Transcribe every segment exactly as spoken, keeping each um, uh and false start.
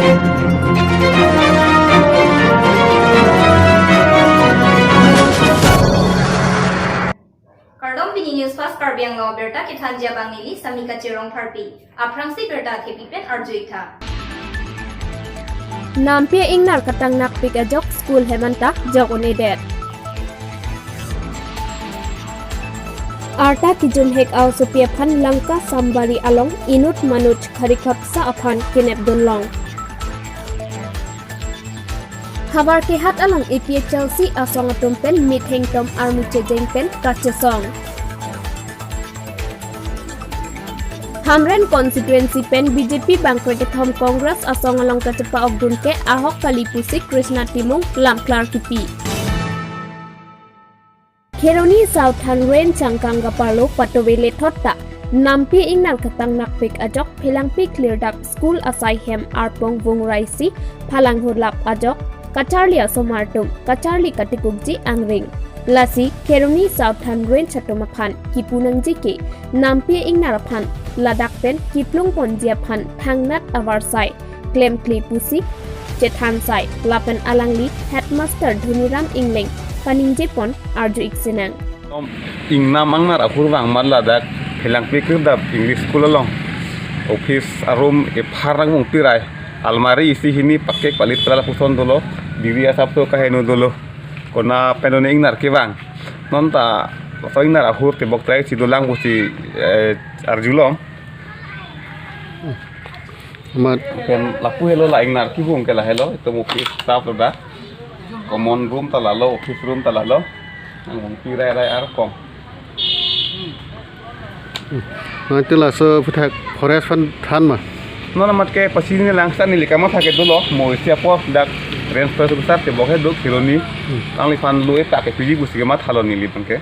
Kardom, pini News Fast Karbi Anglong abirta kethanji abang neli Samika Chirong Pharpi. Aphrangsi birta thepi pen arju-ik tha. Nampi ingnar katang nakpik ajok school hem anta jok un-edet. Arta kijumhek aosopi aphan Lanka Sambari along inut Manoj Kharikhapsa aphan kinep dunlong. Havar Kehat along A P H L C asong atum pen methengtom armu chejeng pen kachesong. Hamren constituency pen B J P bangkre kethom Congress asong along kachepa-okdun ke ahok kali pusi Krishna Timung lamklar kipi. Kheroni Southern Range angkang kaparlo patove lethot ta nampi ingnar katang nakpik ajok Phelangpi Klirdap School asai hem arpong vungrai si phalang hurlap ajok kacharli asomar atum kacharli katikukji angring. Lasi Kheroni Southern Range atum aphan kipu nangji ke nampi ingnar aphan ladak pen kiplung ponji aphan thangnat avarsai klemkle pusi chethan sai lapen alangli headmaster Dhoniram Engleng paningjepon arju-ik sinang. Tom ingnam angnar ahur vang mat ladak Phelangpi Klirdap English School along office arum ephar nang vung pirai almari isi hini pakek palit pala puson dolo, biri asap so kaheno dolo, kona penone ingnar kevang. Non ta so ingnar ahur tebok trai si dolang pusi, eh, arjulong. Amat. Pen lapu helo la ingnar kevung ke lahelo, itum office staff lo da. Common room ta lalo, office room ta lalo. Nang vung pirai rai arkom. Nang tila so puthak forest aphan than ma. Non amat ke pasi ne langsa neli kamatha ke dolo, mo isi apor dak range forest officer tebok he do Kheroni. Hmm. Nangliphan lo eta ke piji pusi kemathalo neli pen ke.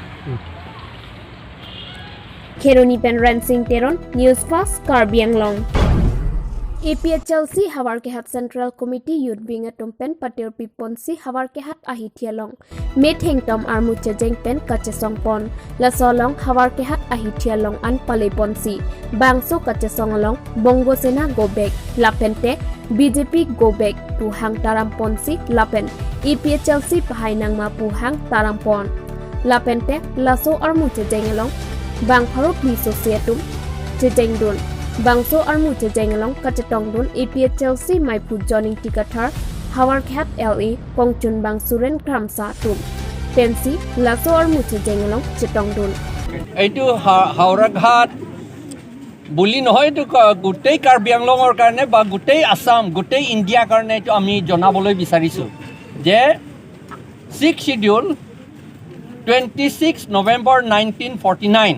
Kheroni pen Rensing Teron, News Fast Karbi Anglong. A P H L C Havar Kehat Central Committee Youth Wing atum pen patirpi ponsi Havar Kehat ahithi along methengtom armu chejeng pen kachesong pon. Laso along Havar Kehat ahithi along an pale ponsi bangso kachesong along Bongo Sena go back lapente B J P go back pu hang taram ponsi lapen A P H L C pahai nangma pu hang taram pon. Lapente laso armu chejeng along bang pharo phli sose atum chejeng dun. Bangso armu chejeng along kachetong dun A P H L C maiphu John Ingti Kathar, Havar Kehat L A kongchunbang Suren Kramsa atum pensi laso armu chejeng along chetong dun. এইটো হা- হাওৰাঘাট বুলি নহয়, এইটো ক- গোটেই কাৰ্বি আংলঙৰ কাৰণে বা গোটেই আছাম, গোটেই ইণ্ডিয়াৰ কাৰণে এইটো আমি জনাবলৈ বিচাৰিছোঁ যে six schedule twenty six November nineteen forty nine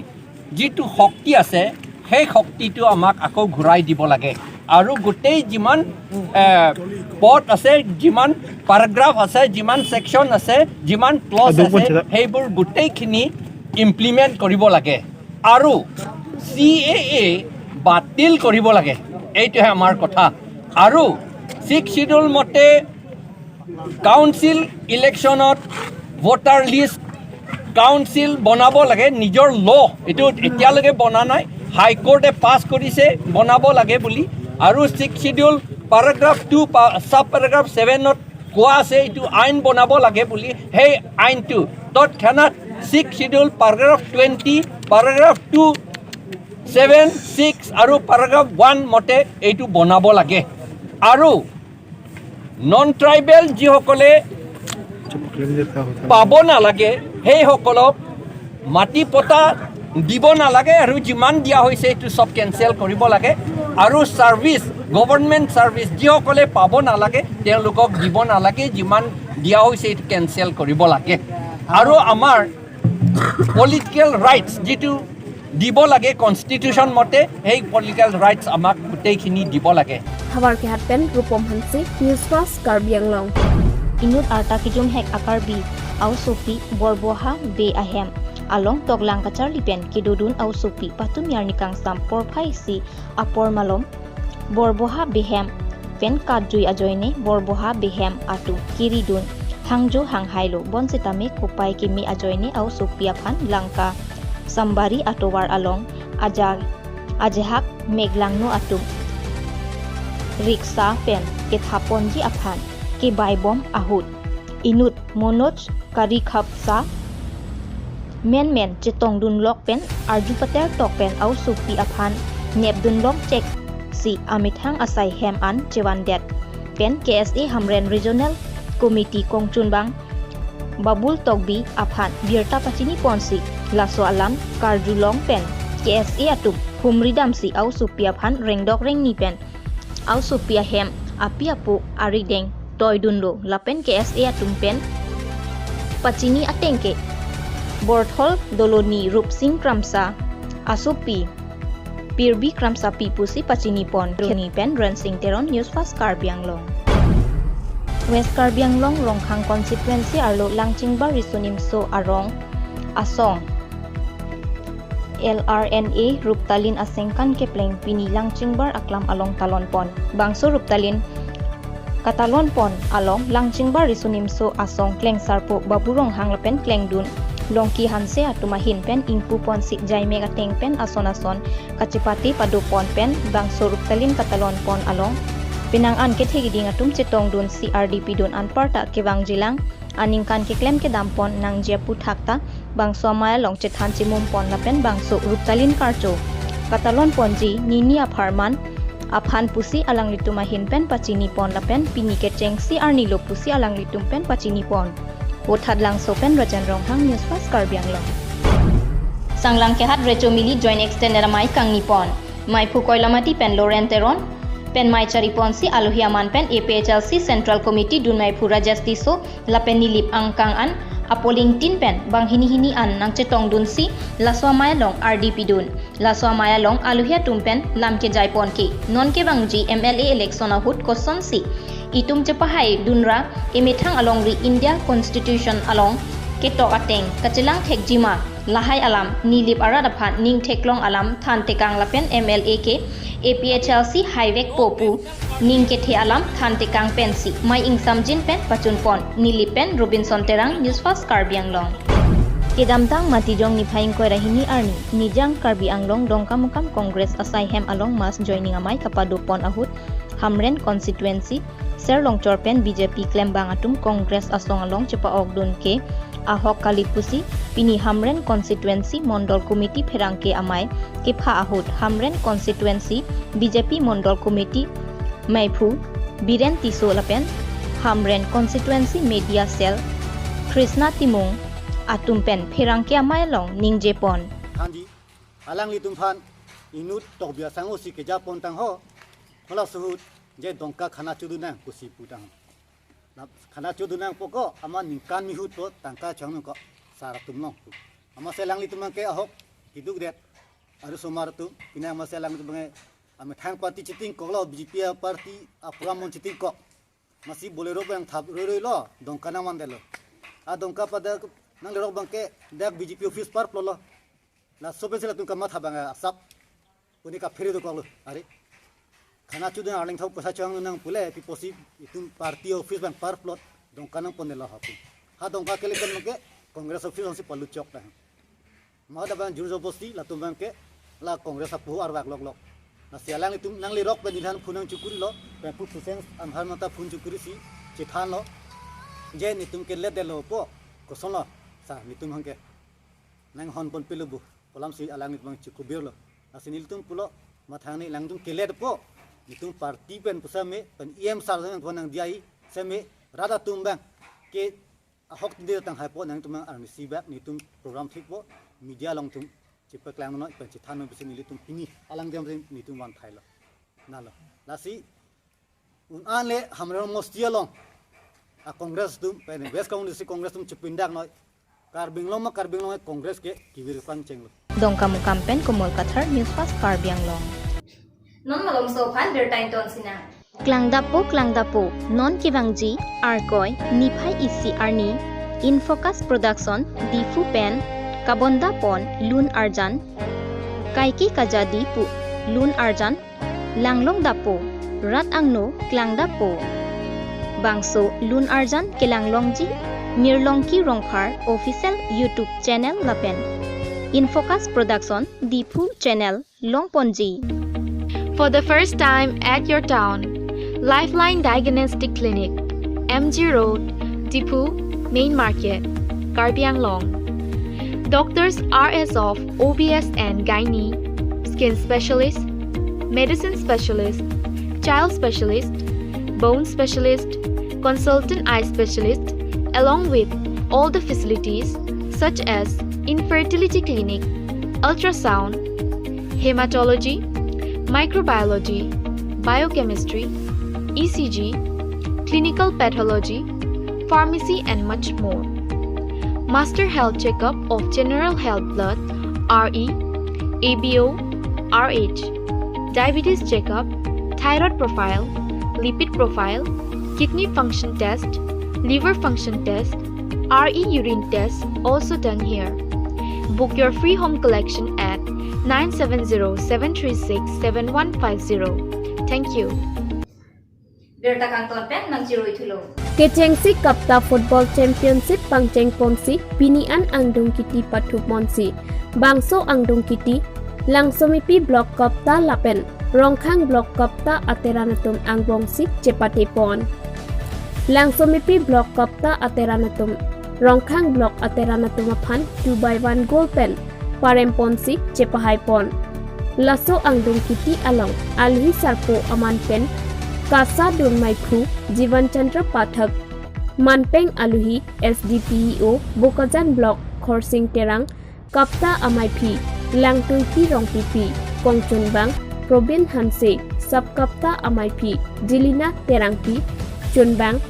যিটো শক্তি আছে, সেই শক্তিটো আমাক আকৌ ঘূৰাই দিব লাগে। আৰু গোটেই যিমান, এ, পদ আছে, যিমান পেৰাগ্ৰাফ আছে, যিমান ছেকশ্যন আছে, যিমান ক্লজ আছে, সেইবোৰ গোটেইখিনি ইমপ্লিমেণ্ট কৰিব লাগে। আৰু চি এ এ বাতিল কৰিব লাগে, এইটোহে আমাৰ কথা। আৰু ছিক্স শ্বিডিউল মতে কাউন্সিল ইলেকশ্যনত ভোটাৰ লিষ্ট কাউন্সিল বনাব লাগে, নিজৰ ল, এইটো এতিয়ালৈকে বনা নাই, হাইকোৰ্টে পাছ কৰিছে বনাব লাগে বুলি। আৰু ছিক্স শ্বিডিউল পেৰাগ্ৰাফ টু পা- ছাব পেৰাগ্ৰাফ ছেভেনত কোৱা আছে এইটো আইন বনাব লাগে বুলি, সেই আইনটো তৎক্ষণাত six schedule paragraph twenty, paragraph two, seven, six আৰু পেৰাগ্ৰাফ ওৱান মতে এইটো বনাব লাগে। আৰু নন ট্ৰাইবেল যিসকলে পাব নালাগে, সেইসকলক মাটি পট্টা দিব নালাগে আৰু যিমান দিয়া হৈছে এইটো চব কেঞ্চেল কৰিব লাগে। আৰু ছাৰ্ভিচ, গভৰ্ণমেণ্ট ছাৰ্ভিচ যিসকলে পাব নালাগে তেওঁলোকক দিব নালাগে, যিমান দিয়া হৈছে এইটো কেঞ্চেল কৰিব লাগে। আৰু আমাৰ পলিটিকেল ৰাইটছ যিটো দিব লাগে কনষ্টিটিউশ্যন মতে, সেই পলিটিকেল ৰাইটছ আমাক গোটেইখিনি দিব লাগে। Havar Kehat pen Rupom Hanse, News Fast Karbi Anglong. Inut arta kijumhek a-Karbi aosopi Borboha Bey ahem along toklang kacharli pen kedodun aosopi Patum Yarnikangsam porphai isi apor malom Borboha Bey hem pen katjui ajoine Borboha Bey hem atum keridun hangjo hanghailo bonsitame kopai keme ajoine aosopi aphan Lanka Sambari atovar along aja ajahak meglangno atum riksa pen kethaponji aphan kebaibom ahut inut Manoj Karikhapsa menmen chetongdunlok pen arju pater tok pen aosopi aphan nepdunlong chek si amethang asai hem an chevandet pen K S A Hamren Regional Committee kongchunbang Babul Tokbi aphan birta pachiniponsi laso alam karjulong pen K S A atum humridamsi aosopi aphan rengdok rengni pen aosopi ahem api apo arideng toidunlo lapen K S A atum pen pachini ateng ke Borthol Doloni Rupsing Kramsa asopi Pirbi Kramsapi pusi pachinipon. Roni pen Rensing Teron, News Fast Karbi Anglong. West Karbi Anglong Rongkhang constituency arlo Langchingbar Riso Nimso Arong Asong L R N A Ruptalin asengkan kepleng pini Langchingbar aklam along talonpon. Bangso Ruptalin katalonpon along Langchingbar Riso Nimso Asong klengsarpo Babu Ronghang lapen klengdun Longki Hanse atum ahin pen ingpuponsi jaimek ateng pen ason ason kachepate padopon pen bangso Ruptalin katalonpon along penang an kethe kiding atum chetongdunsi ardi pidun anparta kevangjilang aningkan keklem kedampon nangji aputhak ta bangso amei along chethan chimumpon lapen bangso Ruptalin karcho katalonponji nini apharman aphan pusi alanglitum ahin pen pachinipon lapen pini kechengsi arnilo pusi alanglitum pen pachinipon. Vothatlangso pen Rajan Ronghang, News Fast Karbi Anglong. Sanglang kehat recho mili joint extender amei kangnipon. Meiphu Koilamati pen Loren Teron pen mei chariponsi alohi aman pen A P H L C Central Committee dun meiphu Rajesh Tisso lapen Nilip angkang an a-polling tin pen banghini hini an nangchetongdunsi laso amei along ardi pidun. Laso amei along alohi atum pen lam kejaipon ke non kevangji M L A election ahut kosonsi itum chepahaidunra emethang alongri India Constitution along ketok ateng kachelang thekjima lahai alam Nilip arat aphan ning theklong alam thantekang lapen M L A ke A P H L C haivekpo pu ning kethe alam thantekang pensi mei ingsamjin pen pachunpon. Nilip pen Robinson Terang, News Fast Karbi Anglong. Kedamtang Matijong niphai ingkoi ra hini arni Nijang Karbi Anglong Dongkamukam Congress asai hem along mass joining amei kapadopon ahut Hamren constituency Serlongchor pen B J P klembang atum Congress asong along chepa-okdun ke ahok kali pusi pini Hamren constituency Mondol Committee pherangke amei kepha ahut Hamren constituency B J P Mondol Committee meiphu Biren Tisso lapen Hamren constituency media cell Krishna Timung atum pen pherangke amei along ningjepon. Hanji, alanglitum aphan inut Tokbi asangho si kejapon tangho, halaso ahut je Dongka khana chodun nang pusi pu tangho. Na khana chodun nangpo ko, amat ningkan mihut po tangka chongnung ko sar atum long. Amatsi alanglitum abangke ahok kidukdet arusomar atum, pini amatsi alanglitum abangke amethang party chitingkoklo, B J P party a-program mon chitingkok. Amatsi Bolero abang thap roiroilo, Dongka nangvandetlo. A Dongka pada nanglerok abangke dak B J P office parplotlo. Laso pensi latum kamatha abang asap puni kaphere dokoklo. Are, khana chodun arleng thau poisa chongnang pule, pi pusi itum party office abang parplot Dongka nangpondetlo ha pu. Ha Dongka kelepen abangke Congress office alongsi palut chok ta. Amat abang jur jobosti latum abangke la Congress apu arvak loklok. Lasi alanglitum nanglerok pen niliphan phone nangchokurilo, pen pu Phuseng Amhar mata phone chokurisi chethanlo. Je netum keledetlo po, kosonlo, sa netum abangke nanghonponpelo bo pu alamsi alanglitum abang chokubirlo. Lasi nelitum pulo, mathang ne alangtum keledpo, netum party pen pusame, pen E M sar nangphone nangdiya-i, seme rat atum abangke ahok tinde tang haipo, nangtum arnisi bak netum program thikpo, media along tum chepaklang noi pen chethan noi pusi nelitum pini alangtum netum van thailo. Nalo. Lasi un-an le Hamren mosti along a-Congress atum pen West Congress Congress atum chepindak noi. Karbi Anglong ma Karbi Anglong Congress ke kevir pangchenglo. Dongkamukam pen Komol Kathar, News Fast Karbi Anglong. Non malomso aphan birta ington sinang. Klangdappo, klangdappo, non kevangji Arkoi niphai isi arni Infocus Production Diphu pen kabondapon lun arjan kaike kajadi pu lun arjan langlongdappo, rat angno klangdappo. Bangso lun arjan kelanglongji Mirlongki Rongphar official YouTube channel lapen Infocus Production Diphu channel longponji. For the first time at your town, Lifeline Diagnostic Clinic, M G Road, Diphu, Main Market, Karbi Anglong. Doctors are as of O B S and gynae, skin specialist, medicine specialist, child specialist, bone specialist, consultant eye specialist, along with all the facilities such as infertility clinic, ultrasound, hematology, microbiology, biochemistry, E C G, clinical pathology, pharmacy and much more. Master health checkup of general health blood, R E, A B O, R H, diabetes checkup, thyroid profile, lipid profile, kidney function test, liver function test, R E urine test also done here. Book your free home collection at nine seven zero seven three six seven one five zero. Thank you. Birta kangton pen nangchiroi thulo. Kechengsi Kapta Football Championship pangcheng ponsi pini an angdung kiti pathu ponsi. Bangso angdung kiti Langsomipi Block Kapta lapen Rongkhang Block Kapta ateran atum angbongsi chepate pon. Langsomipi Block Kapta ateran atum Rongkhang Block ateran atum aphan two by one goal pen parem ponsi chepahai pon. Laso angdung kiti along aluhi sarpo aman pen Kasa Dunmai Kru, Jivan Chandra Pathak, manpeng aluhi S D P E O Bokajan Block Khorsing Terang, Kapta amaiphi Langtuipi Rongpipi, kongchunbang Probin Hanse, Sub Kapta amaiphi Jelina Terangpi, chunbang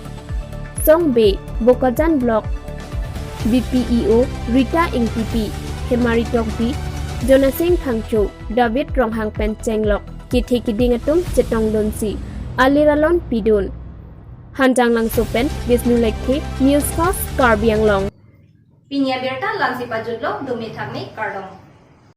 Songbe, Bokajan Block B P E O Rita Ingpipi, Hemari Tokbi, Jonasing Phangcho, David Ronghang pen chenglok kethe kiding atum chetongdunsi alir alon pidun. Hanjanglangso pen Bisnu Lekthe, Newscast Karbi Anglong. Pini abirta la-ansi pajutlo, dome thakme, kardom.